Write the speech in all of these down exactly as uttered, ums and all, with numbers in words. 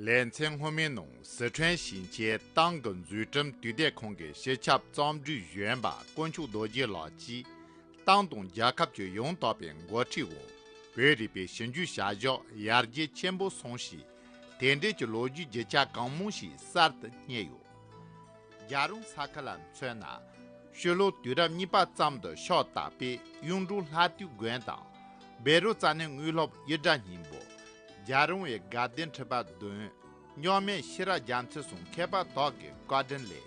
ལེ་ཚན་སྔོན་མའི་ནང་སི་ཁྲོན་ཞིང་ཆེན་ཏང་གི་འཛུགས་སྐྲུན་དུས་དེབ་ཁང་གི་སྤྱི་ཁྱབ་རྩོམ་སྒྲིག་གཞོན་པ་དཀོན་མཆོག་རྡོ་རྗེ་ལགས་ཀྱིས། ཏང་དང་རྒྱལ་ཁབ་ཀྱི་ཡང་དག་པའི་འགོ་ཁྲིད་འོག་བོད་རིག་པའི་ཞིབ་འཇུག་བྱ་གཞག་ཡར་རྒྱས་ཆེན་པོ་སོང་ཞིང་། དེ་འབྲེལ་གྱི་ལོ་རྒྱུས་རྒྱུ་ཆ་གང་མང་ཞིག་གསར་དུ་རྙེད་ཡོད། རྒྱལ་རོང་ས་ཁུལ་ལ་མཚོན་ན། ཕྱི་ལོ་དུས་རབས་གཉིས་པ་ཙམ་དུ་ཕྱོགས་དག་པའི་གཡུང་དྲུང་ལྷ་སྟོད་དགོན་དང་། བཻ་རོ་ཙ་ནའི་དངོས་སློབ་ཡིག་གྲྭ་གཉིས་པོ། རྒྱལ་རོང་བའི་དགའ་ལྡན་ཁྲི་པ་བདུན། མཉམ་མེད་ཤེས་རབ་རྒྱ་མཚོ་སོགས་མཁས་པ་དག་གི་བཀའ་དྲིན་ལས།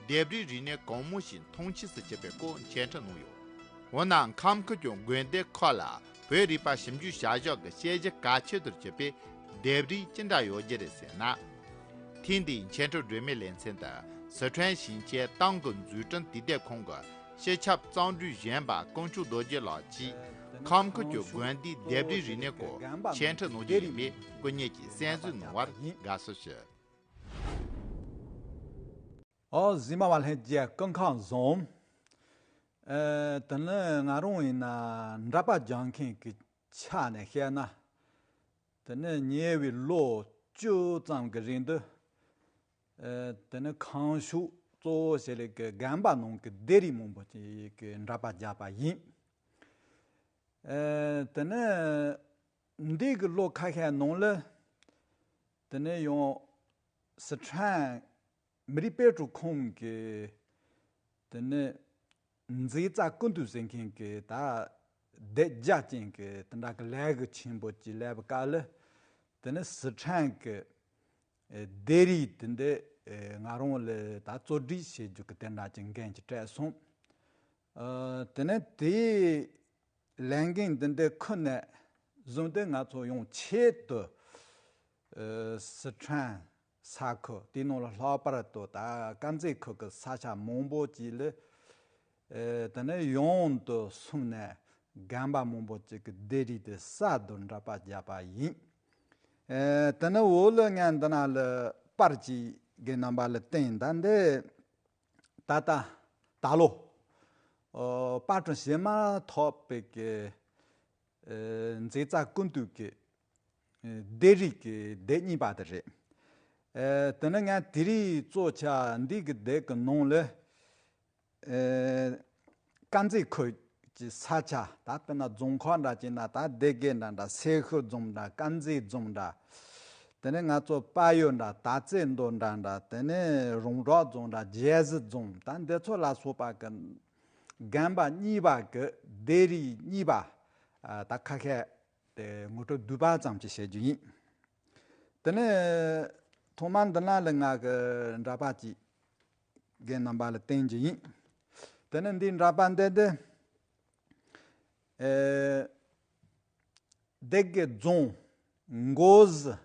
ལྡེབས་རིས་རིག་གནས་གང་མང་ཞིག་མཐོང་ཆོས་སུ་གྱུར་པའི་སྐོར་འཆད་ཁྲིད་གནང་ཡོད། འོ་ན་ཁམས་ཁུལ་གྱི་དགོན་སྡེ་ཁག་ལ་བོད་རིག་པ་ཞིབ་འཇུག་བྱ་གཞག་གི་དཔྱད་གཞི་གལ་ཆེ་དུ་གྱུར་པའི་ལྡེབས་རིས་ཅི་འདྲ་ཡོད་རྒྱུ་རེད་ཟེར་ན། ཐེངས་འདིའི་འཆད་ཁྲིད་སྒྲོན་མེའི་ལེ་ཚན་དུ་སི་ཁྲོན་ཞིང་ཆེན་ཏང་གི་འཛུགས་སྐྲུན་དུས་དེབ་ཁང་གི་སྤྱི་ཁྱབ་རྩོམ་སྒྲིག་གཞོན་པ་དཀོན་མཆོག་རྡོ་རྗེ་ལགས་ཀྱིས། ཁམས་ཁུལ་གྱི་དགོན་སྡེའི་ལྡེབས་རིས་རིག་གནས་སྐོར་འཆད་ཁྲིད་གནང་རྒྱུ་ཡིན་པས། སྐུ་ཉིད་ཀྱིས་གསན་གཟིགས་གནང་བར་དགའ་བསུ་ཞུ། ཨོ་གཟིགས་མོ་བ་ལྷན་རྒྱས་སྐུ་ཁམས་བཟང་། ཨེ་དེ་ནི་ང་རང་ཡིན་ན་འདྲ་པར་རྒྱག་མཁན་གྱི་ཆ་ནས་བཤད་ན། དེ་ནི་ཉེ་བའི་ལོ་བཅུ་ཙམ་གྱི་རིང་དུ། ཨེ་དེ་ནི་ཁམས་ཕྱོགས་གཙོ་བོ་བྱས་ལས་ཀྱི་དགོན་པ་ནང་གི་ལྡེབས་རིས་མང་པོ་ཅིག་གི་འདྲ་པར་བརྒྱབ་པ་ཡིན། ཨེ་དེ་ནི་འདི་གི་ལོ་ཁ་ཤས་ནང་ལ་དེ་ནི་ཡང་སི་ཁྲོན་མི་རིགས་དཔེ་སྐྲུན་ཁང་གི་དེ་ནི་མཛེས་རྩལ་ཀུན་བཏུས་ཟེར་མཁན་གྱི་ད་སྡེབ་རྒྱབ་ཅན་གྱི་དེ་འདྲ་གི་ལས་ཀ་ཆེན་པོ་ཅིག་ལས་པ་ག་ལ། དེ་ནི་སི་ཁྲོན་གྱི་ཨེ་ལྡེབས་རིས་དེ་འདི་ཨེ་ང་རང་ལ་ད་བཅོས་སྒྲིག་བྱེད་རྒྱུ་གི་དེ་འདྲ་ཅིག་འགན་ཅིག་སྤྲད་སོང་། ཨ་དེ་ནི་དེའི་ལས་འགན་འདི་འདྲ་ཁུར་ནས་བཟུང་སྟེ་ང་ཚོ་ཡང་ཆེད་དུ་ཨ་སི་ཁྲོན་ས་ཁུལ་དེའི་ནང་ལ་ལྷག་པར་དུ་ད་དཀར་མཛེས་ཁུལ་གྱི་ས་ཆ་མང་པོ་ཅིག་ལ་ཨ་དེ་ནས་ཡང་དུ་སོང་ནས་དགོན་པ་མང་པོ་ཅིག་གི་ལྡེབས་རིས་དེ་གསར་དུ་འདྲ་པར་བརྒྱབ་པ་ཡིན། ཨ་དེ་ནས་འོག་ལ་ངས་འདི་ན་ལ་པར་ཅིག་རྒན་རྣམ་པ་ལ་བསྟན། ད་འདི་ད་ལྟ་ད་ལོ་ཨོ་པར་སྐྲུན་བྱེད་མ་ཐུབ་པའི་གི་ཨེ་མཛེས་རྩལ་ཀུན་བཏུས་ཀྱི་ཨེ་ལྡེབས་རིས་ཀྱི་སྡེབ་གཉིས་པ་དེ་རེད། ཨེ་དེ་ནི་ངས་དེ་རིང་གཙོ་ཆེ་འདི་གི་སྡེབ་ཀྱི་ནང་ལ་ཨེ་དཀར་མཛེས་ཁུལ་གྱི་ས་ཆ་ད་དཔེར་ན་རྫོང་ཁག་འདྲ་བྱས་ན་ད་སྡེ་དགེ་འདྲ་འདྲ་སེར་ཤུལ་རྫོང་འདྲ་དཀར་མཛེས་རྫོང་འདྲ། དེ་ནས་ང་ཚོ་དཔལ་ཡུལ་འདྲ་དར་རྩེ་མདོ་འདྲ་འདྲ། དེ་ནས་རོང་འབྲོག་རྫོང་འདྲ་རྒྱལ་གཞི་རྫོང་། ད་འདི་ཚོ་ལ་སོགས་པ་གི་དགོན་པ་གཉིས་པ་གི་ལྡེབས་རིས་གཉིས་པ་ཨ་ད་ཁ་ཤས་དེ་ངོ་སྤྲོད་བསྡུས་པ་ཙམ་ཅིག་བྱེད་རྒྱུ་ཡིན། དེ་ནས་ཐོག་མར་འདི་ན་ལ་ང་གི་འདྲ་པར་ཅིག་རྒན་རྣམ་པ་ལ་བསྟན་རྒྱུ་ཡིན། དེ་ནས་འདི་འདྲ་པར་འདི་དེ་ཨེ་སྡེ་དགེ་རྫོང་མགོ་གཟུ།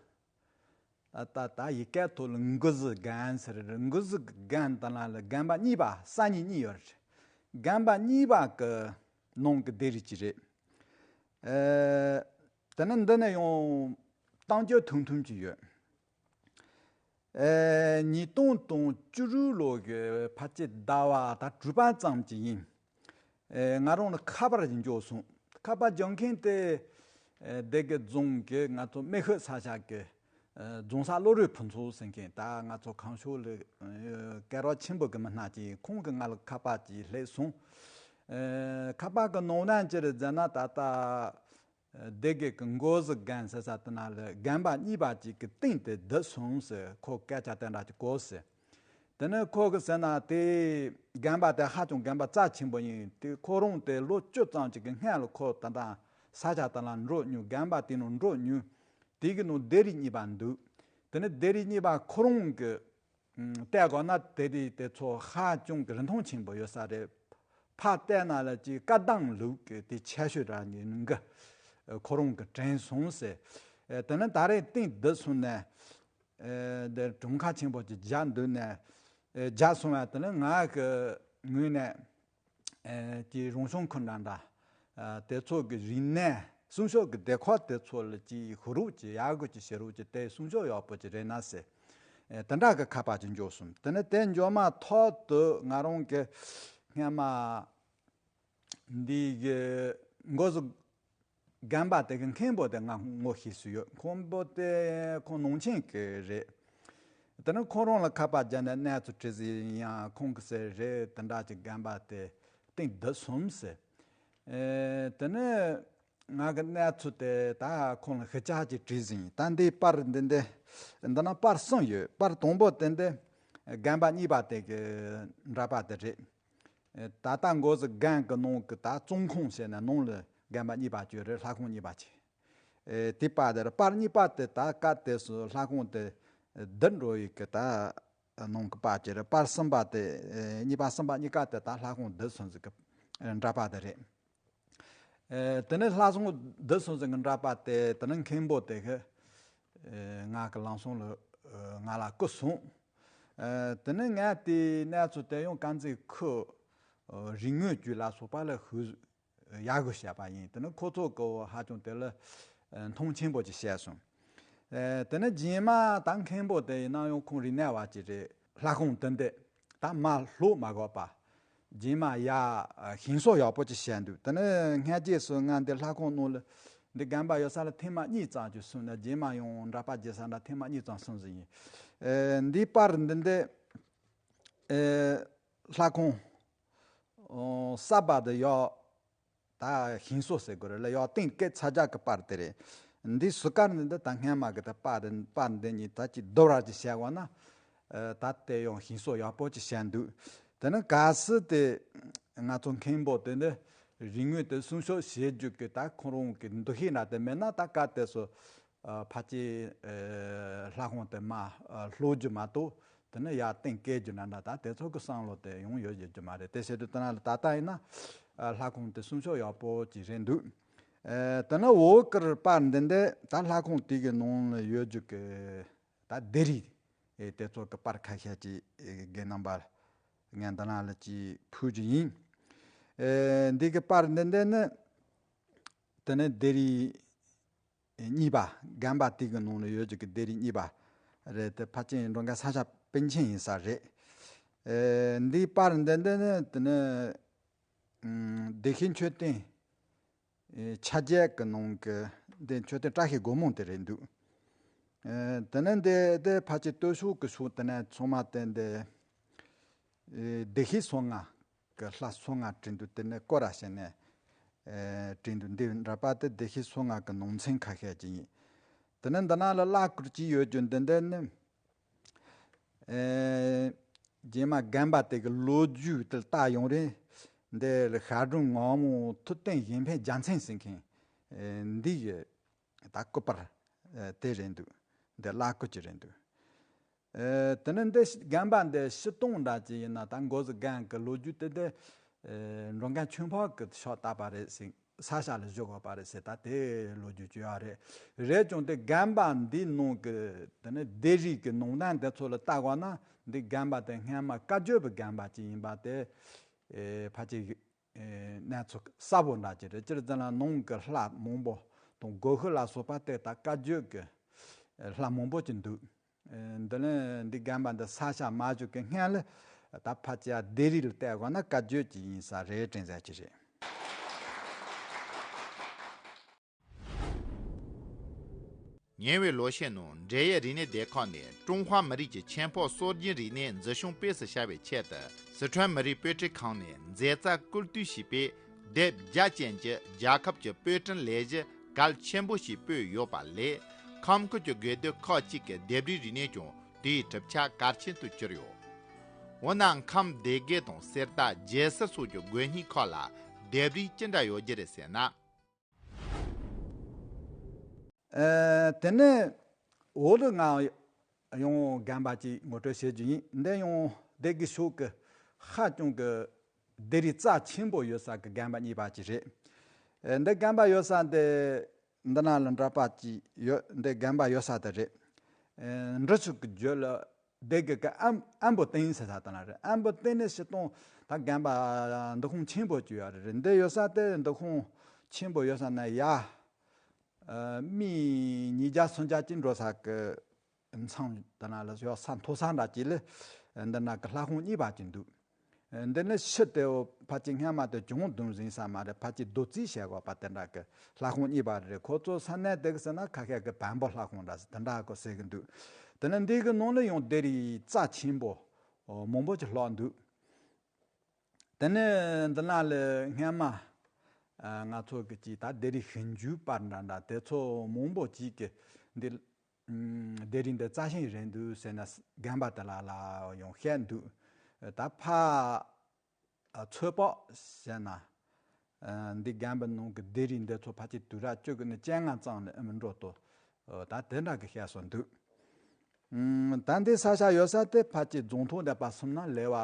ད་ད་ད་ཡི་གེ་ཐོག་ལ་མགོ་གཟུ་དགོན་ཟེར་རེད། མགོ་གཟུ་དགོན་དང་ལ་ལ་དགོན་པ་གཉིས་པ། ས་གནས་གཉིས་ཡོད་རེད། དགོན་པ་གཉིས་པ་གི་ནང་གི་ལྡེབས་རིས་ཅིག་རེད། ཨེ་དེ་ནས་འདི་ནས་ཡང་གཏམ་རྒྱུད་ཐུང་ཐུང་ཅིག་ཡོད། ཨེ་ཉིས་སྟོང་དང་བཅུ་དྲུག་ལོ་གི་ཕལ་ཆེར་ཟླ་བ་ད་དྲུག་པ་ཙམ་ཅིག་ཡིན། ཨེ་ང་རང་ལ་ཁ་པར་ཞིག་འབྱོར་སོང་། ཁ་པར་རྒྱག་མཁན་དེ་ཨེ་སྡེ་དགེ་རྫོང་གི་ང་ཚོ་སྨད་ཤོད་ས་ཆ་གི་ཨེ་རྫོང་སར་བློ་རིག་ཕུན་ཚོགས་ཟེར་མཁན། ད་ང་ཚོ་གངས་ཕྱོགས་ལ་ཨེ་སྐད་གྲགས་ཆེན་པོ་གི་མི་སྣ་ཅིག་ཡིན། ཁོང་གིས་ང་ལ་ཁ་པར་ཅིག་སླེབས་སོང་། ཨེ་ཁ་པར་གི་ནང་ན་ཅི་རེད་ཟེར་ན། ད་ལྟ་སྡེ་དགེ་གི་མགོ་གཟུ་དགོན་ཟེར་ས་དེ་ན་ལ་དགོན་པ་གཉིས་པ་ཅིག་གི་རྟིང་དེ་བསྡད་སོང་ཟེར། ཁོ་སྐད་ཆ་དེ་འདྲ་ཅིག་གོ་ཟེར། དེ་ནས་ཁོ་གིས་ཟེར་ན་དེ་དགོན་པ་དེ་ཧ་ཅང་དགོན་པ་རྩ་ཆེན་པོ་ཡིན། དེ་ཁོ་རང་དེ་ལོ་བཅུ་ཙམ་ཅིག་གི་སྔོན་ལ་ཁོ་ད་ལྟ་ས་ཆ་དེ་ལ་འགྲོ་མྱོང་། དགོན་པ་དེ་ནང་འགྲོ་མྱོང་། དེ་གི་ནང་ལྡེབས་རིས་གཉིས་པ་འདུག། དེ་ནས་ལྡེབས་རིས་གཉིས་པ་ཁོ་རང་གི་ཨ་བལྟས་དགོས་ན་དེ་དེ་དེ་ཚོ་ཧ་ཅང་གི་རིན་ཐང་ཆེན་པོ་ཡོད་ས་རེད། ཕར་བལྟས་ན་ལ་ཅིག་བཀའ་གདམས་ལུགས་ཀྱི་དེ་ཆེ་ཤོས་རང་ཡིན་གི། ཁོ་རང་གི་དྲན་སོང་ཟེར། ཨེ་དེ་ནས་ད་རེས་རྟིང་བསྡད་སོང་ནས་ཨེ་དེ་གྲངས་ཀ་ཆེན་པོ་ཅིག་བརྒྱབ་འདུག་ནས། ཨེ་བརྒྱབ་སོང་བ་དེ་ནས་ང་གི་ངོས་ནས། ཨེ་དེ་རང་བྱུང་ཁམས་འདྲ་འདྲ། ཨ་དེ་ཚོ་གི་རིག་གནས་གསུང་ཆོས་ཀྱི་སྡེ་ཁག་དེ་ཚོ་ལ་ཅིག་ཧུར་རོགས་ཅིག་ཡར་སྐུལ་ཅིག་བྱེད་རོགས་ཅིག། དེ་གསུང་ཆོས་ཡག་པོ་ཅིག་རེད་ན་ཟེར། ཨེ་དེ་འདྲ་གི་ཁ་པར་ཅིག་འབྱོར་སོང་། དེ་ནས་དེ་འབྱོར་མ་ཐག་ཏུ་ང་རང་གི་སྔན་མ་འདི་གི་མགོ་གཟུ་ རྒན་པ་དེ་གི་མཁན་པོ་དེ་ང་ངོ་ཤེས་སུ་ཡོད། མཁན་པོ་དེ་ཁོང་ནང་ཆེན་གི་རེད། དེ་ནི་ཁོང་རང་ལ་ཁ་པར་བརྒྱབ་ནས་གནས་ཚུལ་དྲི་ཟིན་ཡང་ཁོང་གི་ཟེར་རེད། དེ་འདྲ་གི་རྒན་པ་དེ་སྟེང་བསྡད་སོང་ཟེར། ཨེ་དེ་ནི་ང་གི་གནས་ཚུལ་དེ་ད་ཁོང་ལ་ཤུགས་ཆག་ཅིག་དྲི་ཟིན། ད་འདི་པར་འདི་འདི་འདི་ན་པར་གསུམ་ཡོད། པར་དང་པོ་དེ་འདི་རྒན་པ་གཉིས་པ་དེ་གི་འདྲ་པར་དེ་རེད། ད་ལྟ་འགོ་ཟི་སྒང་གི་ནང་གི་ད་བཙོན་ཁང་ཟེར་ནས་ནང་ལ་རྒན་པ་གཉིས་པ་ཅིག་རེད། ལྷ་ཁང་གཉིས་པ་ཅིག་ཨེ་དེ་པར་དེ་རེད། པར་གཉིས་པ་དེ་ད་སྐབས་དེ་སུ་ལྷ་ཁང་དེ་བསྡུ་འགྲོ་ཡི་གི་ད་ནང་གི་པར་ཅིག་རེད། པར་གསུམ་པ་དེ་ཨེ་གཉིས་པ་གསུམ་པ་གཉིས་ཀ་དེ་ད་ལྷ་ཁང་བསྡུ་སོང་ཟིག་གི་འདྲ་པར་དེ་རེད། ཨེ་དེ་ནས་ལྷ་ཁང་བསྡུ་སོང་ཟིག་གི་འདྲ་པར་དེ་དེ་ནས་མཁན་པོ་དེ་གི་ཨེ་ང་གི་ལམ་སང་ལ་ང་ལ་བསྐུར་སོང་། ཨེ་དེ་ནས་ངས་དེའི་གནས་ཚུལ་དེ་ཡང་དཀར་མཛེས་ཁུལ་རིག་དངོས་ཅུས་ལ་སོགས་པ་ལ་ཞུ་ཡག་གི་བཤད་པ་ཡིན། དེ་ནི་ཁོ་ཚོ་གི་ཧ་ཅང་དེ་ལ་མཐོང་ཆེན་པོ་ཅིག་བཤད་སོང་། དེ་ནི་རྗེས་མ་ད་མཁན་པོ་དེ་ཡིན་ན་ཡང་ཁོང་རིག་གནས་བ་ཅིག་རེད། ལྷ་ཁང་དེ་འདི་ད་མ་ལྷོ་མ་དགོས་པ། རྗེས་མ་ཡ་ཞིང་སོགས་ཡག་པོ་ཅིག་བཤད་འདུག་དེ་ནི་སྔ་རྗེས་སུ་ང་འདི་ལྷ་ཁང་ནང་ལ་འདི་རྒན་པ་ཡོད་ས་ལ་ཐེངས་མ་གཉིས་ཙམ་ཅིག་སོང་ནས་རྗེས་མ་ཡང་འདྲ་པར་རྒྱག་ས་འདྲ་ཐེངས་མ་གཉིས་ཙམ་སོང་ཟིག་ཡིན། འདི་པར་འདི་འདི་ལྷ་ཁང་ཨོ་གསར་པ་དེ་ཡོད། ད་ཞིང་སོགས་ཟེར་དགོས་རེད་ལ་ཡོད། སྟེང་སྐད་ཆ་རྒྱག་གི་པར་དེ་རེད། འདི་སུ་གར་ནས་འདི་ད་སྔན་མ་གི་ད་པར་དེ་པར་འདི་གཉིས་ད་ཅིག་བསྡུར་བར་ཅིག་བྱས་པ་ན། ད་དེ་ཡང་ཞིང་སོགས་ཡག་པོ་ཅིག་བྱས་འདུག་དེ་ནི་གལ་སྲིད་དེ་ང་ཚོ་མཁན་པོ་དེ་འདི་རིག་དངོས་དེ་སྲུང་སྐྱོབ་བྱེད་རྒྱུ་གི་ད་ཁོ་རང་གི་འདུ་ཤེས་འདྲ་དེ་མེད་ན་ད་ག་དེ་སུ། ཕལ་ཆེར་ལྷ་ཁང་དེ་མ་ལྷོ་རྒྱུ་མ་གཏོགས་དེ་ནི་ཡར་སྟེང་བཀལ་རྒྱུ་འདྲ་འདྲ་ད་དེ་ཚོ་གི་བསམ་བློ་དེ་ཡོང་ཡོད་རྒྱུ་མ་རེད། དེ་བྱེད་དུས་དེ་ན་ད་ལྟ་ཡིན་ན་ལྷ་ཁང་དེ་སྲུང་སྐྱོབ་ཡག་པོ་ཅིག་རེད་འདུག་དེ་ནི་འོག་གི་པར་འདི་འདི་ད་ལྷ་ཁང་དེ་གི་ནང་ལ་ཡོད་རྒྱུ་གི་ད་སྡེ་རིས་དེ་ཚོ་གི་པར་ཁ་ཤས་ཅིག་རྒན་རྣམ་པ་ངས་འདི་ན་ལ་ཅིག་ཕུལ་རྒྱུ་ཡིན། འདི་གི་པར་འདི་འདི་ནི་དེ་ནི་སྡེ་རིས་གཉིས་པ། རྒན་པ་དེ་གི་ནང་ལ་ཡོད་རྒྱུ་གི་སྡེ་རིས་གཉིས་པ་རེད་དེ། ཕལ་ཆེར་འགྲོ་མཁན་ས་ཆ་པཎ་ཆེན་ཡིན་ས་རེད། ཨེ་འདིའི་པར་འདི་འདི་ནི་དེ་ནི་ཨམ་བདེ་གཤེགས་མཆོད་རྟེན་ཨེ་ཆ་བརྒྱད་ཀྱི་ནང་གི་འདི་མཆོད་རྟེན་བཀྲ་ཤིས་སྒོ་མང་དེ་རེད་འདུག་ཨེ་དེ་ནི་འདི་འདི་ཕལ་ཆེར་སྟོད་ཕྱོགས་ཀྱི་ཕྱོགས་དེ་ནས་ཚང་མ་བསྟན་ཏེ། ཨེ་བདེ་གཤེགས་སོ་ལྔ་གི་ལྷ་སོ་ལྔ་བྲིས་འདུག་དེ་ནས་སྐོར་ར་བྱས་ནས་ཨེ་བྲིས་འདུག་འདི་འདྲ་པར་དེ་བདེ་གཤེགས་སོ་ལྔ་གི་ནང་ཚན་ཁ་ཤས་ཅིག་ཡིན། དེ་ནས་འདི་ན་ལ་བླ་སྐུར་གྱི་ཡོད་རྒྱུ་འདི་འདི་ནི་ཨེ་རྗེས་མ་རྒན་པ་དེ་གི་ལོ་རྒྱུས་དེ་ལྟ་ཡོང་རེད། འདི་ལ་ཤར་གྲོང་ངག་དབང་ཐུབ་བསྟན་གཞན་ཕན་རྒྱལ་མཚན་ཟེར་མཁན་ཨེ་འདི་ཡི་ད་སྐུ་པར་ཨེ་དེ་རེད་འདུག་འདི་བླ་སྐུ་གྱི་རེད་འདུག་ཨེ་དེ་ནི་འདི་རྒན་པ་འདི་ཕྱི་སྟོང་འདྲ་ཅིག་ཡིན་ན་ད་འགོ་ཟི་སྒང་གི་ལོ་རྒྱུས་དེ་འདི་ཨེ་འགྲོ་མཁན་ཆོས་འཕགས་ཀྱི་ཕྱོགས་བཏབ་པ་རེད་ཟེར། ས་ཆ་ལ་བཞུགས་དགོས་པ་རེད་ཟེར། ད་དེ་ལོ་རྒྱུས་ཅིག་ཡོད་རེད། རེད་ཀྱང་དེ་རྒན་པ་འདིའི་ནང་གི་དེ་ནི་སྡེ་རིས་ཀྱི་ནང་བསྟན་དེ་ཚོ་ལ་བལྟ་དགོས་ན་འདི་རྒན་པ་དེ་སྔན་མ་བཀའ་བརྒྱུད་པའི་རྒན་པ་ཅིག་ཡིན་པ་དེ་ཨེ་ཕལ་ཆེར་ཨེ་གནས་ཚུལ་གསལ་པོ་འདྲ་ཅིག་རེད། སྤྱིར་བཏང་ལ་ནང་གི་ལྷ་མང་པོ་དང་སྒོ་ཤུལ་ལ་སོགས་པ་དེ་ད་བཀའ་བརྒྱུད་ཀྱི་ལྷ་མང་པོ་ཅིག་འདུག་འདི་ལས་འདི་རྒན་པ་འདི་ས་ཆ་མ་བཞུགས་ཀྱི་སྔན་ལ་ད་ཕལ་ཆེར་སྡེ་རིས་ལ་བལྟས་དགོས་ན་བཀའ་བརྒྱུད་ཀྱི་ཡིན་ས་རེད་དྲན་ས་ཅིག་རེད། ཉེ་བའི་ལོ་ཤས་ནང་འབྲེལ་ཡོད་རིག་གནས་སྡེ་ཁག་ནས་ཀྲུང་ཧྭ་མི་རིགས་ཀྱི་ཆེན་ཕོགས་སྲོལ་རྒྱུན་རིག་གནས་འཛིན་སྐྱོང་སྤེལ་གསུམ་བྱ་བའི་ཆེད་དུ་སི་ཁྲོན་མི་རིགས་དཔེ་སྐྲུན་ཁང་ནས་མཛེས་རྩལ་བཀོལ་སྤྱོད་བྱས་པའི་སྡེབ་བརྒྱ་ཅན་གྱི་རྒྱལ་ཁབ་ཀྱི་དཔེ་སྐྲུན་ལས་གཞི་གལ་ཆེན་པོ་ཞིག་སྤོས་ཡོད་པ་ལས། ཁམས་ཁུལ་གྱི་དགོན་སྡེ་ཁག་ཅིག་གི་ལྡེབས་རིས་རིག་གནས་ཀྱང་དེའི་གྲུབ་ཆ་གལ་ཆེན་དུ་གྱུར་ཡོད། འོ་ན་ཁམས་སྡེ་དགེ་དང་གསེར་རྟ་རྒྱལ་གསར་སོགས་ཀྱི་དགོན་རྙིང་ཁག་ལ་ལྡེབས་རིས་ཅི་འདྲ་ཡོད་རྒྱུ་རེད་ཟེར་ན། ཨེ་དེ་ནས་འོག་ལ་ང་ཡང་རྒན་པ་ཅིག་ངོ་སྤྲོད་བྱེད་རྒྱུ་ཡིན། འདི་ཡང་སྡེ་དགེ་ཕྱོགས་ཀྱི་ཧ་ཅང་གི་སྡེ་རིས་རྩ་ཆེན་པོ་ཡོད་ས་གི་རྒན་པ་གཉིས་པ་ཅིག་རེད། ཨེ་འདི་རྒན་པ་ཡོད་ས་འདི་འདི་ན་ལ་འདྲ་པར་ཅིག་ཡོད། འདི་རྒན་པ་ཡོད་ས་དེ་རེད། ཨེ་འབྲི་ཆུ་གི་རྒྱུད་ལ་སྡེ་དགེ་གི་ཨམ་ཨམ་བུ་སྟེང་ཟེར་ས་དེ་ན་རེད། ཨམ་བུ་སྟེང་ནས་ཕྱི་སྟོང་ད་རྒན་པ་འདུ་ཁང་ཆེན་པོ་ཅིག་ཡོད་རེད། འདི་ཡོད་ས་དེ་འདུ་ཁང་ཆེན་པོ་ཡོད་ས་ན་ཡ། ཨ་མི་ཉིས་བརྒྱ་སུམ་བརྒྱ་ཅིག་འགྲོ་ས་གི་མཚམས་དེ་ན་ལ་ཡོད་ས་མཐོ་ས་འདྲ་ཅིག་ལ་འདི་ན་གི་ལྷ་ཁང་གཉིས་པ་ཅིག་འདུག་འདི་ནི་ཤི་དེའོ་ཕལ་ཆེར་སྔ་མ་དེ་གྱོང་བདུན་ཟིན་ས་མ་རེད། ཕལ་ཆེར་རྡོ་རྩིག་བྱས་པ་དེ་འདྲ་གི་ལྷ་ཁང་གཉིས་པ་རེད། ཁོ་ཚོ་ས་གནས་དེ་གི་ཟེར་ན་ཁ་ཤས་ཀྱི་བམ་པོ་ལྷ་ཁང་འདྲ་ཟེར་དེ་འདྲ་གི་ཟེར་གི་འདུག་དེ་ནི་འདི་གི་ནང་ལ་ཡང་སྡེ་རིགས་རྩ་ཆེན་པོ་མང་པོ་ཅིག་ལྷག་འདུག་དེ་ནས་འདི་ན་ལ་སྔན་མ་ང་ཚོ་གི་ཅིག་ད་སྡེ་རིགས་ཞིབ་འཇུག་པ་འདྲ་འདྲ་དེ་ཚོ་མང་པོ་ཅིག་གི་འདི་སྡེ་རིགས་འདི་རྩ་ཆེན་རེད་འདུག་ཟེར་ན་རྒན་པ་དེ་ལ་ལ་ཡང་བཤད་འདུག་ད་ཕ་ཚོད་དཔག་བྱས་ན་འདི་རྒན་པ་ནང་གི་སྡེ་རིགས་འདི་ཚོ་ཕལ་ཆེར་དུས་རབས་བཅུ་དགུ་ནས་བཅོ་ལྔ་ཙམ་ནས་ཨེ་མི་འགྲོ་ཏོ། ད་དེ་འདྲ་གི་བཤད་སྲོལ་འདུག་ད་འདི་ས་ཆ་ཡོད་ས་དེ་ཕལ་ཆེར་རྫོང་ཐོག་འདས་པ་སོང་ན་ལེ་བ་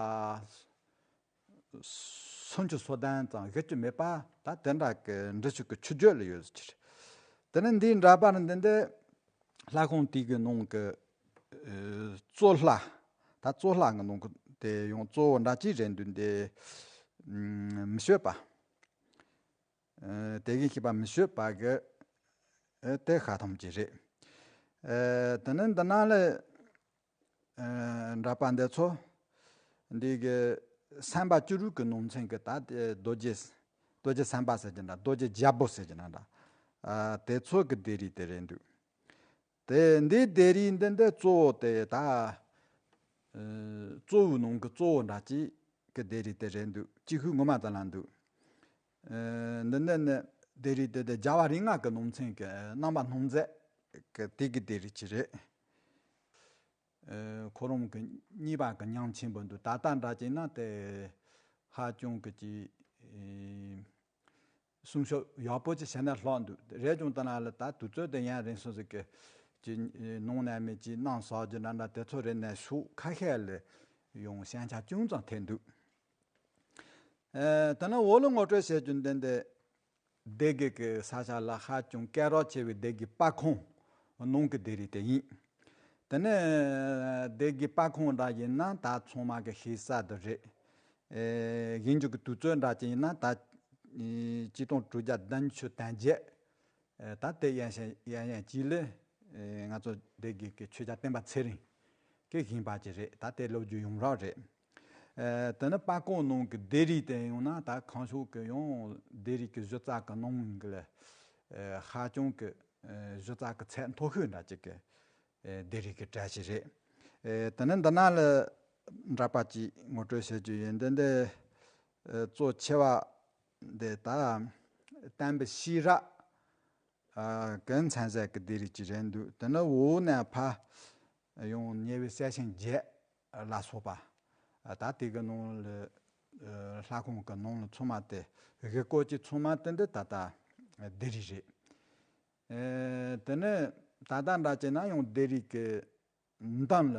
སུམ་ཅུ་སོ་བདུན་ཙམ་བཞི་བཅུ་མེད་པ་ད་དེ་འདྲ་གི་འབྲི་ཆུ་གི་ཆུ་བརྒྱུད་ལ་ཡོད་ཟེར་གྱི་རེད། དེ་ནས་འདིའི་འདྲ་པར་འདི་འདི་ལྷ་ཁང་དེ་གི་ནང་གི་གཙོ་ལྷ། ད་གཙོ་ལྷ་གི་ནང་གི་དེ་ཡང་གཙོ་བོ་འདྲ་ཅིག་རེད་འདུག་འདི་མི་ཤོད་པ། དེ་གི་ཤེས་པ་མི་ཤོད་པ་གི་དེ་ཤ་ཐམ་ཅིག་རེད། དེ་ནས་འདི་ན་ལ་འདྲ་པ་འདི་ཚོ་འདི་གི་སེམས་དཔའ་བཅུ་དྲུག་གི་ནང་ཚན་གི་ད་དེ་རྡོ་རྗེ་རྡོ་རྗེ་སེམས་དཔའ་ཟེར་གྱི་འདྲ། རྡོ་རྗེ་རྒྱལ་པོ་ཟེར་གྱི་འདྲ་འདྲ། དེ་ཚོ་གི་སྡེ་རིགས་དེ་རེད་འདུག་དེ་འདི་སྡེ་རིགས་འདི་འདི་གཙོ་བོ་དེ་ད་གཙོ་བོའི་ནང་གི་གཙོ་བོ་འདྲ་ཅིག་གི་སྡེ་རིགས་དེ་རེད་འདུག་ཅིག་ཤོས་ངོ་མ་ཙམ་ལ་འདུག་འདི་འདི་ནི་སྡེ་རིགས་དེ་དེ་རྒྱལ་བ་རིགས་ལྔ་གི་ནང་ཚན་གི་རྣམ་པ་སྣང་མཛད་གི་དེ་གི་སྡེ་རིགས་ཅིག་རེད། ཁོ་རང་གི་གཉིས་པ་གི་ཉམས་ཆེན་པོ་འདུག་ད་ལྟ་འདྲ་བྱས་ན་དེ་ཧ་ཅང་གི་ཅིག་སྲུང་སྐྱོབ་ཡག་པོ་ཅིག་བྱས་ན་ལྷག་འདུག་རེད་ཀྱང་ད་ན་ལ་ད་དུས་ཚོད་དེ་ཡང་རིང་སོང་ཟིག་གི་ཅིག་ནང་ནས་མི་ཅིག་གནམ་ཟག་རྒྱུ་འདྲ་འདྲ་དེ་ཚོ་རེད་ནས་ཤུགས་ཁ་ཤས་ལ་ཡང་ཞན་ཆ་ཅུང་ཙམ་ཐེབས་འདུག་ཨེ། དེ་ནས་འོག་ལ་ངོ་སྤྲོད་བྱེད་རྒྱུ་འདི་འདི་སྡེ་དགེ་གི་ས་ཆ་ལ་ཧ་ཅང་སྐད་གྲགས་ཆེ་བའི་སྡེ་དགེ་པར་ཁང་ནང་གི་སྡེ་རིགས་དེ་ཡིན། དེ་ནས་སྡེ་དགེ་པར་ཁང་འདྲ་ཡིན་ན་ད་ཚང་མ་གི་ཤེས་ས་དེ་རེད། ཨེ། དབྱིན་ཇི་གི་དུས་ཚོད་འདྲ་ཅིག་ཡིན་ན་ད་ཆིག་སྟོང་དྲུག་བརྒྱ་བདུན་ཅུ་དོན་བརྒྱད། ཨེ། ད་དེ་ཡན་ཞན་ཡན་ཡན་གཅིག་ལས། ཨེ། ང་ཚོ་སྡེ་དགེ་གི་ཆོས་རྒྱལ་བསྟན་པ་ཚེ་རིང་གིས་བཞེངས་པ་ཅིག་རེད། ད་དེ་ལོ་རྒྱུས་ཡོངས་གྲགས་རེད། ཨེ། དེ་ནི་པར་ཁང་ནང་གི་སྡེ་རིགས་དེ་ཡོང་ན་ད་གང་ཤོག་གི་ཡང་སྡེ་རིགས་ཀྱི་གཞི་རྩ་གི་ནང་གི་ལས། ཨེ། ཧ་ཅང་གི་ཨེ། གཞི་རྩ་གི་ཚད་མཐོ་ཤོས་འདྲ་ཅིག་གི་ཨེ། སྡེ་རིགས་ཀྱི་གྲས་ཤིག་རེད། ཨེ། དེ་ནི་འདི་ན་ལ་འདྲ་པ་ཅིག་ངོ་སྤྲོད་བྱེད་རྒྱུ་ཡིན། འདི་འདི་ཨེ། གཙོ་ཆེ་བ་འདི་ད་བསྟན་པའི་ཤེས་རབ་ཨ། གི་མཚན་གཞི་གི་སྡེ་རིགས་ཅིག་རེད་འདུག་དེ་ནི་འོག་ནས་ཕར་ཡང་ཉེ་བའི་གསལ་ཞིང་རྒྱས་ལ་སོགས་པ། ཨ། ད་དེ་གི་ནང་ལ་ཨ། ལྷ་ཁང་གི་ནང་ལ་ཚང་མ་དེ་གི་སྐོར་གྱི་ཚང་མ་དེ་འདི་ད་ལྟ་སྡེ་རིགས་རེད། ཨེ། དེ་ནས་ད་ལྟ་འདྲ་བྱས་ན་ཡང་སྡེ་རིགས་ཀྱི་མདུན་ལ་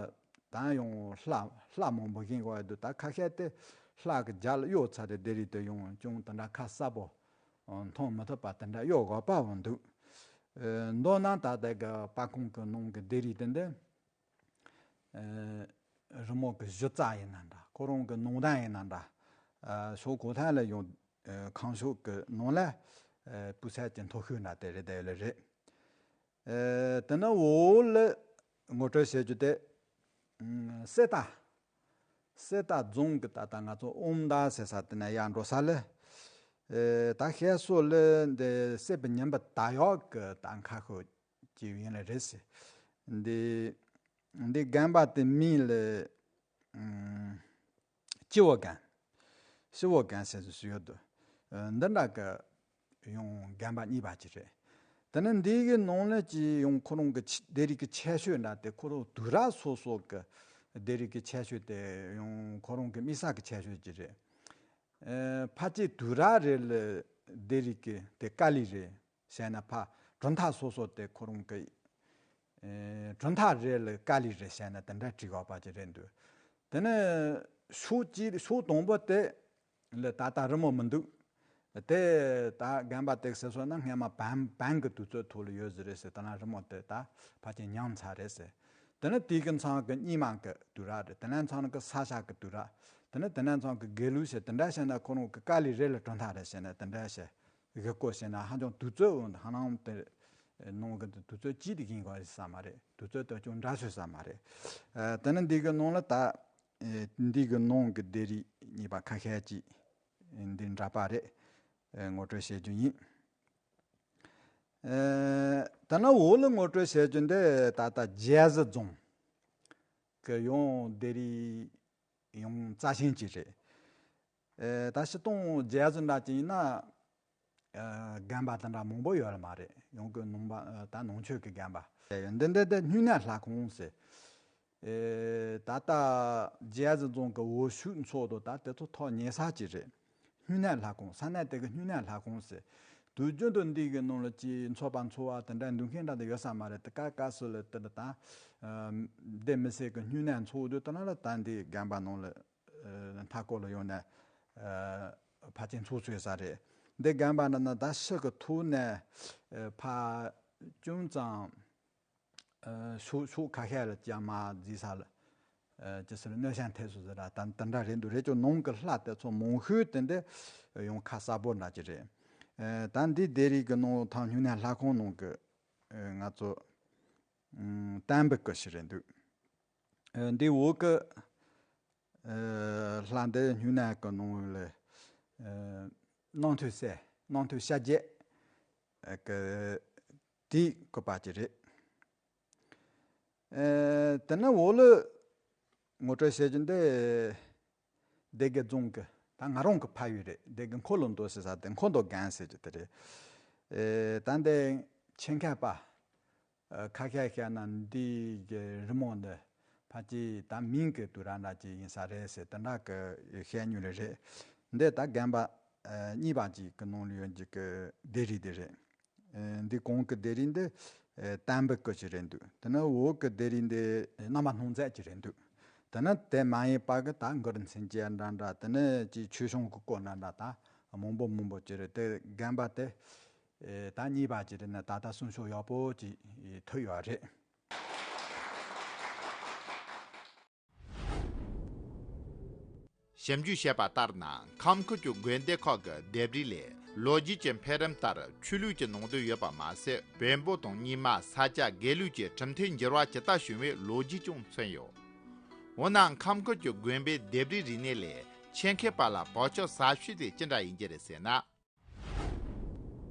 ད་ཡང་ལྷ་ལྷ་མང་པོ་བཞེངས་ཡོད་འདུག་ད་ཁ་ཤས་དེ་ལྷ་གི་རྒྱ་ལ་གཡོག་ཚར་ཏེ་སྡེ་རིགས་དེ་ཡང་ཅུང་དེ་འདྲ་ཁ་གསལ་པོ་མཐོང་མི་ཐུབ་པ་དེ་འདྲ་གཡོག་དགོས་པ་འོང་འདུག་ཨེ། མདོར་ན་ད་ལྟ་གི་པར་ཁང་གི་ནང་གི་སྡེ་རིགས་དེ་འདི། ཨེ། རི་མོ་གི་གཞི་རྩ་ཡིན་ན་འདྲ། ཁོ་རང་གི་ནང་དོན་ཡིན་ན་འདྲ། ཨ། ཕྱོགས་གང་ཐད་ལ་ཡང་ཨེ། ཁང་ཕྱོགས་ཀྱི་ནང་ལ་ཨེ། སྤུས་ཚད་ཀྱི་མཐོ་ཤོས་འདྲ་དེ་རེད་དེ་ལ་རེད། ཨེ། དེ་ནས་འོག་ལ་ངོ་སྤྲོད་བྱེད་རྒྱུ་དེ། ཨུམ། གསེར་རྟ། གསེར་རྟ་རྫོང་གི་ད་ལྟ་ང་ཚོ་ཨོམ་མདའ་ཟེར་ས་དེ་ནས་ཡར་འགྲོ་ས་ལ། ཨེ། ད་བཤད་སྲོལ་ལ་འདི་གསེར་བུ་ཉི་མ་ད་ཡག་གི་ད་མཁར་ཤོག་ཅིག་ཡིན་ལ་རེད་ཟེར། འདི་འདི་རྒན་པ་དེ་མིང་ལ་ཨུམ། སྤྱི་བོ་རྒན། སྤྱི་བོ་རྒན་ཟེར་ཟེར་ཡོད་དོ། ཨ། འདི་འདྲ་གི་ཡང་རྒན་པ་གཉིས་པ་ཅིག་རེད། དེ་ནས་འདི་གི་ནང་ལ་ཅིག་ཡང་ཁོ་རང་གི་ཆ་སྡེ་རིགས་ཀྱི་ཁྱད་ཆོས་འདྲ་དེ་ཁོ་རང་དུས་རབས་སོ་སོ་གི་སྡེ་རིགས་ཀྱི་ཁྱད་ཆོས་དེ་ཡང་ཁོ་རང་གི་དམིགས་བསལ་གྱི་ཁྱད་ཆོས་ཅིག་རེད། ཨ། ཕལ་ཆེར་དུས་རབས་རེ་ལ་སྡེ་རིགས་ཀྱི་དེ་དཀའ་ལས་རེད། བྱས་ན་ཕ་གྲུབ་མཐའ་སོ་སོ་དེ་ཁོ་རང་གི་ཨེ། གྲུབ་མཐའ་རེ་ལ་དཀའ་ལས་རེ་བྱས་ན་དེ་འདྲ་བྲིས་ཡོད་པ་ཅིག་རེད་འདུག་དེ་ནས་ཤོག་གཅིག་ཤོག་དང་པོ་དེ་ལ་ད་ལྟ་རི་མོ་མི་འདུག་དེ་ད་རྒན་པ་དེ་ཟེར་སོང་ན་སྔན་མ་བན་བན་གྱི་དུས་ཚོད་ཐོག་ལ་ཡོད་ཟིག་རེད་ཟེར། དེ་ན་རི་མོ་དེ་ད་ཕལ་ཆེར་ཉམས་ཚར་རེད་ཟེར། དེ་ནས་དེའི་གི་མཚམས་ཀྱི་རྙིང་མ་གི་དུས་རབས་རེད། དེ་ནས་མཚམས་ཀྱི་ས་སྐྱ་གི་དུས་རབས། དེ་ནས་དེ་ནས་མཚམས་ཀྱི་དགེ་ལུགས་ཟེར། དེ་འདྲ་བྱས་ན་ཁོ་རང་གི་དཀའ་ལས་རེ་ལ་གྲུབ་མཐའ་རེ་བྱས་ན་དེ་འདྲ་བྱས། གི་སྐོར་བྱས་ན་ཧ་ཅང་དུས་ཚོད་འོང་ཧ་ལམ་དེ་ནང་གི་དུས་ཚོད་གཅིག་དེ་ཡིན་དགོས་ས་མ་རེད། དུས་ཚོད་དེ་ཅུང་འདྲ་ཤོས་ས་མ་རེད། ཨ། དེ་ནི་འདི་གི་ནང་ལ་ད་ ཨེ་འདི་གི་ནང་གི་སྡེ་རིགས་གཉིས་པ་ཁ་ཤས་ཅིག་འདི་འདྲ་པ་རེད། ཨེ་ངོ་སྤྲོད་བྱེད་རྒྱུ་ཡིན། ཨེ་ད་ནི་འོག་ལ་ངོ་སྤྲོད་བྱེད་རྒྱུ་འདི་ད་ལྟ་རྒྱལ་གཞི་རྫོང་གི་ཡང་སྡེ་རིགས་ཡང་རྩ་ཆེན་ཅིག་རེད། ཨེ་ད་སྤྱིར་བཏང་རྒྱལ་གཞི་འདྲ་ཅིག་ཡིན་ན། ཨ་དགོན་པ་དེ་འདྲ་མང་པོ་ཡོད་ལ་མ་རེད། ཡང་གི་ནང་པ་ཨ་ད་ནང་ཆོས་ཀྱི་དགོན་པ། འདི་འདི་འདི་སྨྱུང་གནས་ལྷ་ཁང་ཟེར། ཨེ་ད་ལྟ་རྒྱལ་གཞི་རྫོང་གི་འོག་ཤུག་ཚོགས་དུ་ད་དེ་ཚོ་ཐོག་ཉེ་ས་ཅིག་རེད། སྨྱུང་གནས་ལྷ་ཁང་ས་གནས་དེ་གི་སྨྱུང་གནས་ལྷ་ཁང་ཟེར། དུས་རྒྱུན་དུ་འདི་གི་ནང་ལ་ཅིག་ཚོགས་པ་འཚོགས་པ་དེ་འདྲ་འདུག་མཁན་འདྲ་དེ་ཡོད་ས་མ་རེད། དེ་ག་ག་སུ་ལ་དེ་འདྲ་ད་ཨ་སྡེ་མི་སེར་གི་སྨྱུང་གནས་འཚོགས་དུས་དེ་ན་ལ་ད་འདི་དགོན་པ་ནང་ལ། ཨ་མཐའ་སྐོར་ལ་ཡོང་ནས་ཨ་ཕལ་ཆེར་འཚོགས་ཚུལ་ས་རེད། འདི་དགོན་པ་འདི་ན་ད་ཤི་གི་ཐུག་ནས་ཨ་ཕ་ཅུང་ཙམ་ཨ་ཕྱོགས་ཕྱོགས་ཁ་ཤས་ལ་ཅང་མ་བརྫིས་ས་ལ་ཨ་ཅི་ཟེར་གནོད་ཤན་ཐེབས་སོང་ཟེར་ར་ད་དེ་འདྲ་རེད་འདུག་རེད་ཅོ་ནང་གི་ལྷ་དེ་ཚོ་མང་ཤོས་དེ་འདི་ཡང་ཁ་གསལ་པོ་འདྲ་ཅིག་རེད། ཨ་ད་འདི་སྡེ་རིགས་ཀྱི་ནང་ཐང་སྨྱུང་གནས་ལྷ་ཁང་ནང་གི་ཨ་ང་ཚོ་ཨ་གཏན་འབེབས་ཀྱི་ཞིག་རེད་འདུག་ཨ་འདི་འོག་གི་ཨ་ལྷ་འདི་སྨྱུང་གནས་ཀྱི་ནང་ལ་ཨ་རྣམ་ཐོས་སྲས་རྣམ་ཐོས་ཤཱཀྱ་གི་དེའི་བཀོད་པ་ཅིག་རེད། ཨ་དེ་ནས་འོག་ལ་ངོ་སྤྲོད་བྱེད་རྒྱུ་འདི་སྡེ་དགེ་རྫོང་གི་ད་ང་རང་གི་ཕ་ཡུལ་རེད། སྡེ་དགེ་འཁོར་ལོ་མདོ་ཟེར་ས་དེ་འཁོར་མདོ་སྒང་ཟེར་རྒྱུ་དེ་རེད། ཨ་ད་འདི་ཆེད་མཁས་པ། ཨ་ཁ་ཤས་བཤད་ན་འདི་གི་རི་མོ་འདི་ཕལ་ཆེར་ད་མིང་གི་དུས་རབས་འདྲ་ཅིག་ཡིན་ས་རེད་ཟེར་དེ་འདྲ་གི་བཤད་མྱོང་རེ་རེད། འདི་ད་རྒན་པ་ཨ་གཉིས་པ་ཅིག་གི་ནང་ལ་ཡོད་ཀྱི་གི་སྡེ་རིགས་འདི་རེད། ཨ་འདི་གོང་གི་སྡེ་རིགས་འདི་ཨ་གཏན་འབེབས་ཀྱི་ཞིག་རེད་འདུག་དེ་ནས་འོག་གི་སྡེ་རིགས་འདི་རྣམ་པ་སྣང་མཛད་ཅིག་རེད་འདུག་དེ་ནས་དེ་མ་ཡིན་པ་གི་ད་མགུར་མཚན་བཅས་འདྲ་འདྲ་དེ་ནས་ཅིག་ཆོས་གཞུང་གི་སྐོར་འདྲ་འདྲ་ད་མང་པོ་མང་པོ་ཅིག་རེད། དེ་རྒན་པ་དེ། ཨེ་ད་གཉིས་པ་ཅིག་རེད་ན་ད་ལྟ་གསུང་ཆོས་ཡག་པོ་ཅིག་ཐོས་ཡོད་རེད། ཞིབ་འཇུག་བྱས་པ་ལྟར་ན་ཁམས་ཁུལ་གྱི་དགོན་སྡེ་ཁག་གི་ལྡེབས་རིས་ལས་ལོ་རྒྱུས་ཀྱི་འཕེལ་རིམ་ལྟར་ཆོས་ལུགས་ཀྱི་ནང་དོན་ཡོད་པ་མ་ཟད། བོན་པོ་དང་རྙིང་མ་ས་སྐྱ་དགེ་ལུགས་ཀྱི་གྲུབ་མཐའི་འགྱུར་བ་ཇི་ལྟར་བྱུང་བའི་ལོ་རྒྱུས་ཀྱང་མཚོན་ཡོད། འོ་ན་ཁམས་ཁུལ་གྱི་དགོན་པའི་ལྡེབས་རིས་རིག་གནས་ལས་ཆེད་མཁས་པ་ལ་བག་ཆགས་ཟབ་ཤོས་དེ་ཅི་འདྲ་ཡིན་གྱི་རེད་ཟེར་ན། ཨ་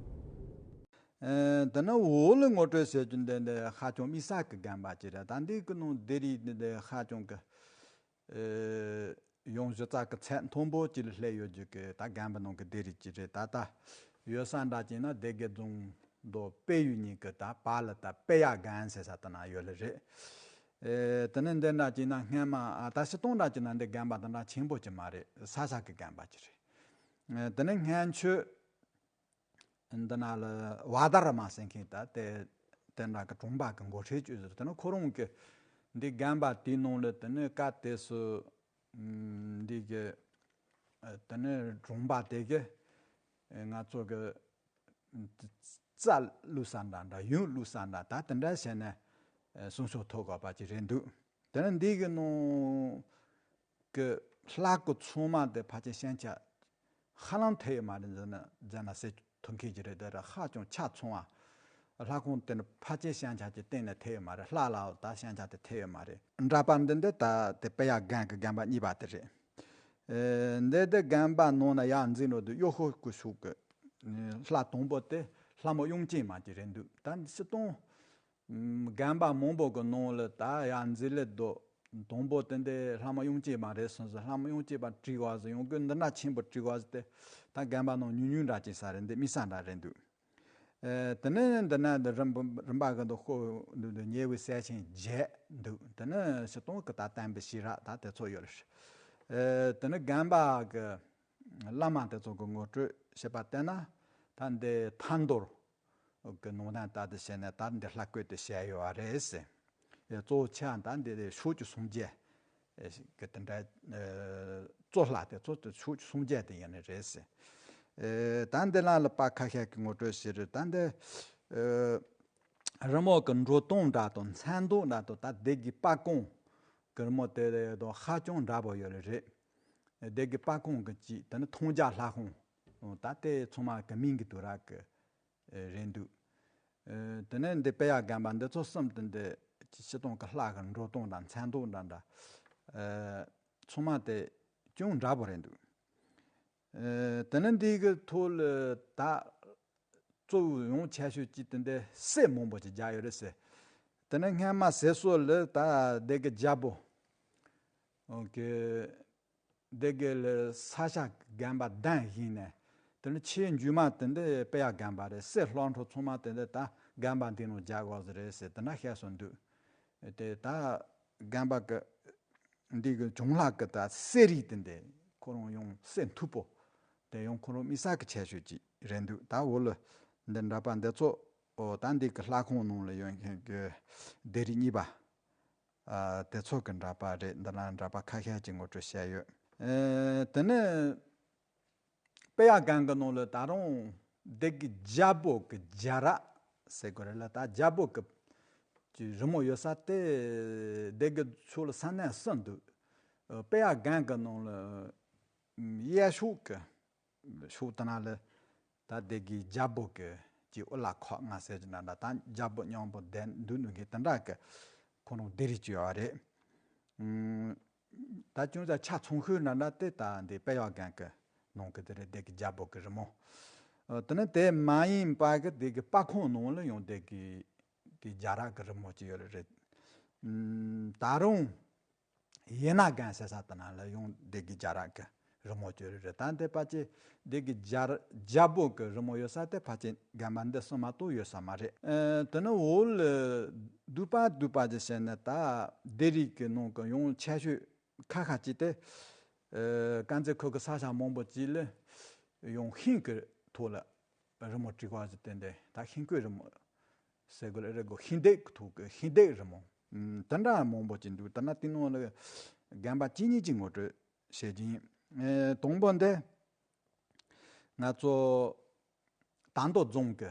དེ་ནས་འོག་ལ་ངོ་སྤྲོད་བྱེད་རྒྱུ་འདི་འདི་ཧ་ཅང་དམིགས་བསལ་གྱི་རྒན་པ་ཅིག་རེད། ད་འདི་གི་ནང་སྡེ་རིགས་འདི་འདི་ཧ་ཅང་གི་ཨེ་ཡང་གཞི་རྩ་གི་ཚད་མཐོན་པོ་ཅིག་ལ་སླེབས་ཡོད་རྒྱུ་གི་ད་རྒན་པ་ནང་གི་སྡེ་རིགས་ཅིག་རེད། ད་ལྟ་ཡོད་ས་འདྲ་ཅིག་ན་སྡེ་དགེ་རྫོང་མདོ་དཔལ་ཡུལ་གཉིས་ཀྱི་ད་བར་ལ་ད་དཔལ་གཡང་སྒང་ཟེར་ས་དེ་ན་ཡོད་ལེ་རེད། ཨེ་དེ་ནས་འདི་འདྲ་ཅིག་ན་སྔན་མ་ཨ་ད་སྤྱིར་བཏང་འདྲ་ཅིག་ན་འདི་རྒན་པ་དེ་འདྲ་ཆེན་པོ་ཅིག་མ་རེད། ས་ས་གི་རྒན་པ་ཅིག་རེད། ཨེ་དེ་ནས་སྔན་ཆད་འདི་ན་ལ་བ་དྷ་ར་མ་ཟེར་མཁན་ད་དེ་དེ་འདྲ་གི་གྲོང་པ་གི་འགོ་ཁྲིད་ཅིག་ཟེར། དེ་ནས་ཁོ་རང་གི་འདི་རྒན་པ་དེའི་ནང་ལ་དེ་ནས་སྐབས་དེ་སུ་འདི་གི་ཨེ་དེ་ནས་གྲོང་པ་དེ་གི་ཨེ་ང་ཚོ་གི་རྩྭ་བླུགས་ས་འདྲ་འདྲ་ཡོས་བླུགས་ས་འདྲ་ད་དེ་འདྲ་བྱས་ནས་ཨེ་གསོན་ཤུགས་ཐོབ་དགོས་པ་ཅིག་རེད་འདུག་དེ་ནས་འདི་གི་ནང་གི་ལྷ་སྐུ་ཚང་མ་དེ་ཕལ་ཆེར་ཞེང་ཆ་ཧ་ལམ་ཐེབས་ཡོད་མ་རེད་ཟེར་ན་ཟེར་ན་ཟེར་ཐུབ་མཁན་ཅིག་རེད། དེ་ར་ཧ་ཅང་ཆ་ཚང་བ། ལྷ་ཁང་དེ་ནི་ཕལ་ཆེར་ཞེང་ཆ་ཅིག་གཏན་ནས་ཐེབས་ཡོད་མ་རེད། ལྷ་ལའོ་ད་ཞེང་ཆ་དེ་ཐེབས་ཡོད་མ་རེད། འདྲ་པར་འདི་འདི་ད་དེ་དཔལ་གཡང་སྒང་གི་རྒན་པ་གཉིས་པ་དེ་རེད། ཨེ་འདི་དེ་རྒན་པ་ནང་ན་ཡར་འཛིན་འགྲོ་དུས་གཡོ་ཤོ་སྐུ་ཤུགས་ཀྱི་ལྷ་དང་པོ་དེ་ལྷ་མོ་དབྱངས་ཅན་མ་ཅིག་རེད་འདུག་ད་སྤྱིར་བཏང་རྒན་པ་མང་པོ་གི་ནང་ལ་ད་ཡར་འཛིན་ལེ་རྡོ་དང་པོ་དེ་འདི་ལྷ་མོ་དབྱངས་ཅན་མ་རེད་སོང་ཟེར། ལྷ་མོ་དབྱངས་ཅན་མ་བྲིས་བ་ཟེར་ཡོང་གི་འདི་འདྲ་ཆེན་པོ་བྲིས་བ་ཟེར་ཏེ་ད་རྒན་པ་ནང་ཉུང་ཉུང་འདྲ་ཅིག་ས་རེད། འདི་དམིགས་བསལ་འདྲ་རེད་འདུག་ཨེ་དེ་ནས་འདི་ན་འདི་རིམ་རིམ་པ་གི་འདི་ཤོ་འདི་འདི་ཉེ་བའི་གསལ་ཆེན་བརྒྱད་འདུག་དེ་ནས་སྤྱིར་བཏང་གི་ད་བསྟན་པའི་ཤེས་རབ་ད་དེ་ཚོ་ཡོད་རེད། ཨེ་དེ་ནས་རྒན་པ་གི་བླ་མ་དེ་ཚོ་གི་ངོ་སྤྲོད་བྱེད་པ་བལྟས་ན་ད་འདི་ཐར་མདོར་གི་ནང་ན་ད་དེ་བྱས་ནས་ད་འདི་ལྷ་བཀོད་དེ་བྱས་ཡོད་པ་རེད་ཟེར། ཨེ་གཙོ་བོ་ཆེ་བ་ད་འདི་ཕྱོགས་བཅུ་སངས་རྒྱས་གི་དེ་འདྲ་ཨེ་གཙོ་ལྷ་དེ་ཚོ་དེ་ཕྱོགས་བཅུ་སངས་རྒྱས་དེ་ཡིན་ནི་རེད་ཟེར། ཨེ་ད་འདི་ལ་ལ་པ་ཁ་ཤས་ཀྱི་ངོ་སྤྲོད་བྱེད་རེད། ད་འདི་ཨེ་རི་མོ་གི་འགྲོ་སྟངས་འདྲ་དང་མཚན་འདོགས་འདྲ་དང་ད་སྡེ་དགེ་པ་ཀོང་གི་རི་མོ་དེ་དང་ཧ་ཅང་འདྲ་པོ་ཡོད་རེད། སྡེ་དགེ་པ་ཀོང་གི་གཅིག་དེ་ནི་མཐོང་རྒྱ་ལྷ་ཁང་ད་དེ་ཚང་མ་གི་མིང་གི་དུ་ར་གི་རེད་འདུག་ཨེ་དེ་ནས་འདི་དཔལ་གཡང་སྒང་པ་འདི་ཚོ་གསུམ་དེ་འདི་སྤྱིར་བཏང་གི་ལྷ་གི་འགྲོ་སྟངས་དང་མཚན་འདོགས་འདྲ་འདྲ། ཨེ་ ཚང་མ་དེ་ཅུང་འདྲ་པོ་རེད་འདུག། ཨེ། དེ་ནི་འདི་གི་ཐོག་ལ་ད་གཙོ་བོ་ཡང་ཆེ་ཤོས་ཅིག་དེ་འདི་གསེར་མང་པོ་ཅིག་རྒྱག་ཡོད་རེད་ཟེར། དེ་ནི་སྔ་མ་ཟེར་སྲོལ་ལ་ད་དེ་གི་རྒྱལ་པོ། ཨོ་ཀེ། དེ་གི་ལ་ས་ཆ་དགོན་པ་གདན་བཞེངས་ནས། དེ་ནི་ཆེས་མཇུག་མ་དེ་འདི་དཔལ་དབྱར་དགོན་པ་རེད། གསེར་ལྷག་འཕྲོ་ཚང་མ་དེ་འདི་ད་དགོན་པ་འདི་ནང་རྒྱག་དགོས་ཟེར་རེད་ཟེར་དེ་འདྲ་བཤད་སྲོལ་འདུག། དེ་ད་དགོན་པ་གི་འདི་གི་གཞུང་ལུགས་གི་ད་གསེར་རིགས་དེ་འདི་ཁོ་རང་ཡང་གསེར་མཐུག་པོ། དེ་ཡང་ཁོ་རང་དམིགས་བསལ་གི་ཁྱད་ཆོས་ཅིག་རེད་འདུག། ད་འོ་ལ་འདི་འདྲ་པ་འདི་ཚོ། ཨོ། ད་འདི་གི་ལྷ་ཁང་ནང་ལ་ཡོད་མཁན་གི་སྡེ་རིགས་གཉིས་པ། ཨ། དེ་ཚོ་གི་འདྲ་པ་རེད། འདི་ན་འདྲ་པ་ཁ་ཤས་ཀྱི་ངོ་སྤྲོད་བྱས་ཡོད། ཨེ། དེ་ནས་དཔལ་དབྱར་སྒང་གི་ནང་ལ་ད་རུང་སྡེ་དགེ་རྒྱལ་པོ་གི་རྒྱལ་རབས་ཟེར་དགོས་རེད་ལ། ད་རྒྱལ་པོ་གི་ཀྱི་རི་མོ་ཡོད་ས་དེ་སྡེ་དགེ་ཕྱོགས་ལ་ས་གནས་གསུམ་འདུག། ཨ། དཔལ་དབྱར་སྒང་གི་ནང་ལ་གཡས་ཕྱོགས་ཀྱི་ཕྱོགས་དེ་ན་ལ་ད་སྡེ་དགེ་རྒྱལ་པོ་གི་ཀྱི་དབུ་བླ་ཁག་ལྔ་ཟེར་གྱི་འདྲ་འདྲ། ད་རྒྱལ་པོ་མཉམ་པོ་བསྡད་འདུག་ནོ་གི་དེ་འདྲ་གི་ཁོ་རང་སྡེ་རིགས་ཅིག་ཡོད་རེད། ཨུམ། ད་ཅུང་ཟད་ཆ་ཚང་ཤོས་འདྲ་འདྲ་དེ་ད་འདི་དཔལ་དབྱར་སྒང་གི་ནང་གི་དེ་རེད། སྡེ་དགེ་རྒྱལ་པོ་གི་རི་མོ། ཨ། དེ་ནི་དེ་མ་ཡིན་པ་གི་སྡེ་དགེ་སྤ་ཁོང་ནང་ལ་ཡང་སྡེ་དགེ་གི་རྒྱལ་རབས་གི་རི་མོ་ཅིག་ཡོད་རེད། ཨུམ། ད་རུང་ཡེ་ན་སྒང་ཟེར་ས་དེ་ན་ལ་ཡང་སྡེ་དགེ་རྒྱལ་རབས་ཀྱི་རི་མོ་ཅིག་རེད། ད་འདི་ཕལ་ཆེར་སྡེ་དགེ་རྒྱལ་རྒྱལ་པོ་གི་རི་མོ་ཡོད་ས་དེ་ཕལ་ཆེར་དགོན་པ་འདི་གསུམ་མ་གཏོགས་ཡོད་ས་མ་རེད། ཨ། དེ་ནི་འོག་ལ་སྡུད་པ་སྡུད་པ་ཅིག་བྱས་ན་ད་སྡེ་རིགས་ཀྱི་ནང་གི་ཡང་ཆེ་ཤོས་ཁ་ཤས་ཅིག་དེ། ཨ། དཀར་མཛེས་ཁུལ་གྱི་ས་ཆ་མང་པོ་ཅིག་ལ་ཡང་ཤིང་གི་ཐོག་ལ་རི་མོ་བྲིས་པ་ཟེར་ཏེ་འདི་ད་ཤིང་བརྐོས་རི་མོ་ཟེར་དགོས་རེད་གོ། ཤིང་འདེབས་ཀྱི་ཐོག་གི་ཤིང་འདེབས་རི་མོ། ཨུམ། དེ་འདྲ་མང་པོ་ཅིག་འདུག། དེ་ན་དེ་ནང་ལ་དགོན་པ་གཅིག་གཉིས་ཀྱི་ངོ་སྤྲོད་བྱེད་ཀྱི་ཡིན། ཨེ། དང་པོ་འདི་ང་ཚོ་དར་མདོ་རྫོང་གི་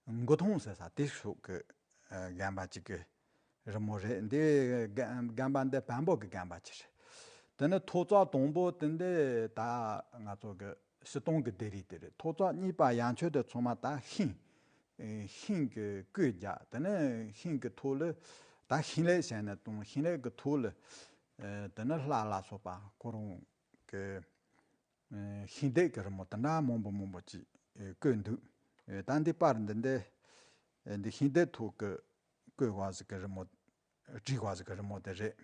མགོ་ཐང་ཟེར་ས་དེ་ཕྱོགས་ཀྱི། ཨ། དགོན་པ་ཅིག་གི་རི་མོ་རེད། འདི་དགོན་དགོན་པ་འདི་བོན་པོ་གི་དགོན་པ་ཅིག་རེད། དེ་ནི་ཐོག་བརྩེགས་དང་པོ་དེ་འདི་ད་ང་ཚོ་གི་སྤྱིར་བཏང་གི་སྡེ་རིགས་དེ་རེད། ཐོག་བརྩེགས་གཉིས་པ་ཡན་ཆོད་དེ་ཚང་མ་ད་ཤིང་། ཨེ། ཤིང་གི་བརྐོས་རྒྱག། དེ་ནི་ཤིང་གི་ཐོག་ལ་ད་ཤིང་ལེབ་བྱས་ནས་བཏང་། ཤིང་ལེབ་གི་ཐོག་ལ། ཨེ། དེ་ནི་ལྷ་ལ་སོགས་པ་ཁོ་རང་གི། ཨེ། ཤིང་འདེབས་ཀྱི་རི་མོ་དེ་འདྲ་མང་པོ་མང་པོ་ཅིག་ཨེ། བརྐོས་འདུག། ཨེ། ད་འདི་པར་འདི་འདི། ཨེ། འདི་ཤིང་འདེབས་ཐོག་གི་བརྐོས་པ་ཟིག་གི་རི་མོ། བྲིས་པ་ཟིག་གི་རི་མོ་དེ་རེད།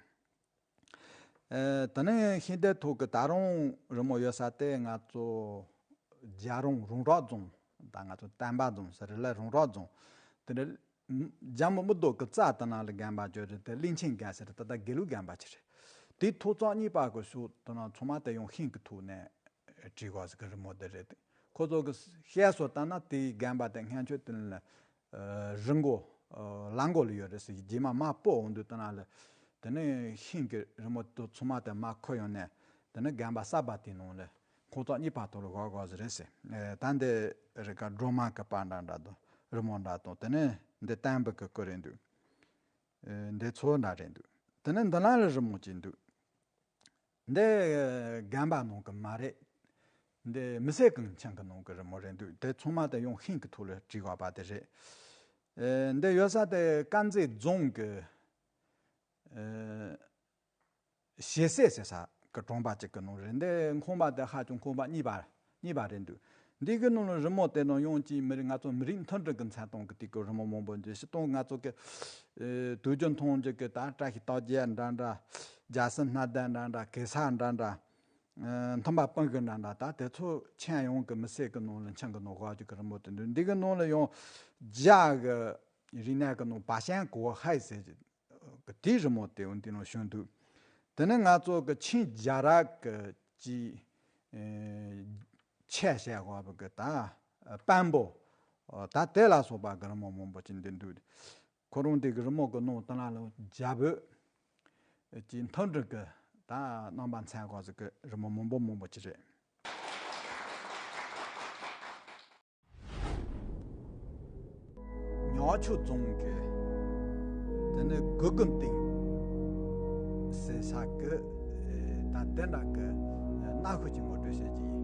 ཨེ། དེ་ནས་ཤིང་འདེབས་ཐོག་གི་ད་རུང་རི་མོ་ཡོད་ས་དེ་ང་ཚོ་རྒྱལ་རོང་རོང་བྲག་རྫོང་། ད་ང་ཚོ་བསྟན་པ་རྫོང་ཟེར་རེད་ལ། རོང་བྲག་རྫོང་དེ་འདྲ། རྒྱ་མི་མི་རྡོ་གི་རྩ་དེ་ན་ལ་དགོན་པ་ཅིག་རེད། དེ་གླིང་ཆེན་དགོན་ཟེར། ད་ལྟ་དགེ་ལུགས་དགོན་པ་ཅིག་རེད། དེའི་ཐོག་བརྩེགས་གཉིས་པ་གི་ཕྱོགས་དེ་ན་ཚང་མ་དེ་ཡང་ཤིང་གི་ཐོག་ནས་བྲིས་པ་ཟིག་གི་རི་མོ་དེ་རེད། ཁོ་ཚོ་གི་བཤད་སྲོལ་ལྟར་ན་དེའི་དགོན་པ་དེ་སྔོན་ཆད་དེ་ལ། ཨ། རི་མགོ། ཨ། ལ་མགོ་ལ་ཡོད་རེད་ཟེར། རྗེས་མ་མར་སྤོ་འོང་དུས་དེ་ན་ལ། དེ་ནས་ཤིང་གི་རི་མོ་དེ་ཚང་མ་དེ་མར་ཁུར་ཡོང་ནས་དེ་ནས་དགོན་པ་གསར་པ་དེའི་ནང་ལ་ཁོང་ཚོ་གཉིས་པ་ཐོག་ལ་བཞག་དགོས་ཟེར་རེད་ཟེར། ཨེ། ད་འདི་རི་ཀ་སྒྲོལ་མ་གི་པར་འདྲ་འདྲ་དང་རི་མོ་འདྲ་དང་། དེ་ནས་འདི་བསྟན་པའི་གི་སྐུ་རེད་འདུག། ཨེ། འདི་ཚོ་འདྲ་རེད་འདུག། དེ་ནས་འདི་ན་ལ་རི་མོ་ཅིག་འདུག། འདི་དགོན་པ་ནང་གི་མ་རེད། འདི་མི་སེར་གི་ཁྱིམ་གི་ནང་གི་རི་མོ་རེད་འདུག། དེ་ཚང་མ་དེ་ཡང་ཤིང་གི་ཐོག་ལ་བྲིས་པ་དེ་རེད། ཨེ། འདི་ཡོད་ས་དེ་དཀར་མཛེས་རྫོང་གི། ཨེ། ཞེ་སའི་ཟེར་ས་གི་གྲོང་པ་གཅིག་གི་ནང་རེད། འདི་ཁང་པ་དེ་ཧ་ཅང་ཁང་པ་གཉིས་པ་གཉིས་པ་རེད་འདུག། འདི་གི་ནང་ལ་རི་མོ་དེ་ནང་ཡོང་གི་མི་རིགས། ང་ཚོ་མི་རིགས་མཐུན་སྒྲིལ་གི་མཚན་སྟངས་གི་དེ་གི་རི་མོ་མང་པོ་འདུག། སྤྱིར་བཏང་ང་ཚོ་གི། ཨེ། དུས་རྒྱུན་མཐོང་རྒྱུ་གི་ད་བཀྲ་ཤིས་རྟགས་བརྒྱད་འདྲ་འདྲ། རྒྱལ་སྲིད་སྣ་བདུན་འདྲ་འདྲ། གེ་སར་འདྲ་འདྲ། ཨེ། མཐུན་པ་སྤུན་དགུ་འདྲ་འདྲ། ད་དེ་ཚོ་ཁྱོན་ཡོངས་ཀྱི་མི་སེར་གྱི་ནང་ལ་ཁྱིམ་གྱི་ནང་བཞག་རྒྱུ་གི་རི་མོ་དེ་འདུག། འདི་གི་ནང་ལ་ཡང་རྒྱ་གི་རིག་གནས་ཀྱི་ནང་བ་ཤན་གོ་ཧའི་ཟེར་གྱི་གི་དེའི་རི་མོ་དེ་འདི་ནང་བྱུང་འདུག། དེ་ནས་ང་ཚོ་གི་ཆིང་རྒྱལ་རབས་ཀྱི་ཅིག། ཨེ། ཆེད་བྱས་པ་གི་ད་དཔོན་པོ། ད་དེ་ལ་སོགས་པ་གི་རི་མོ་མང་པོ་ཅིག་འདི་འདུག། ཁོ་རང་དེ་གི་རི་མོ་གི་ནང་དེ་ན་ལ་རྒྱ་བོད་ཀྱི་མཐུན་སྒྲིལ་གི་ད་རྣམ་པ་མཚོན་དགོས་ཟིག་གི་རི་མོ་མང་པོ་མང་པོ་ཅིག་རེད། ཉག་ཆུ་རྫོང་གི་དེ་ནི་གུ་གུ་སྟེང་ཟེར་ས་གི་ད་དེ་འདྲ་གི་གནའ་ཤུལ་གྱི་ངོ་སྤྲོད་བྱེད་ཀྱི་ཡིན།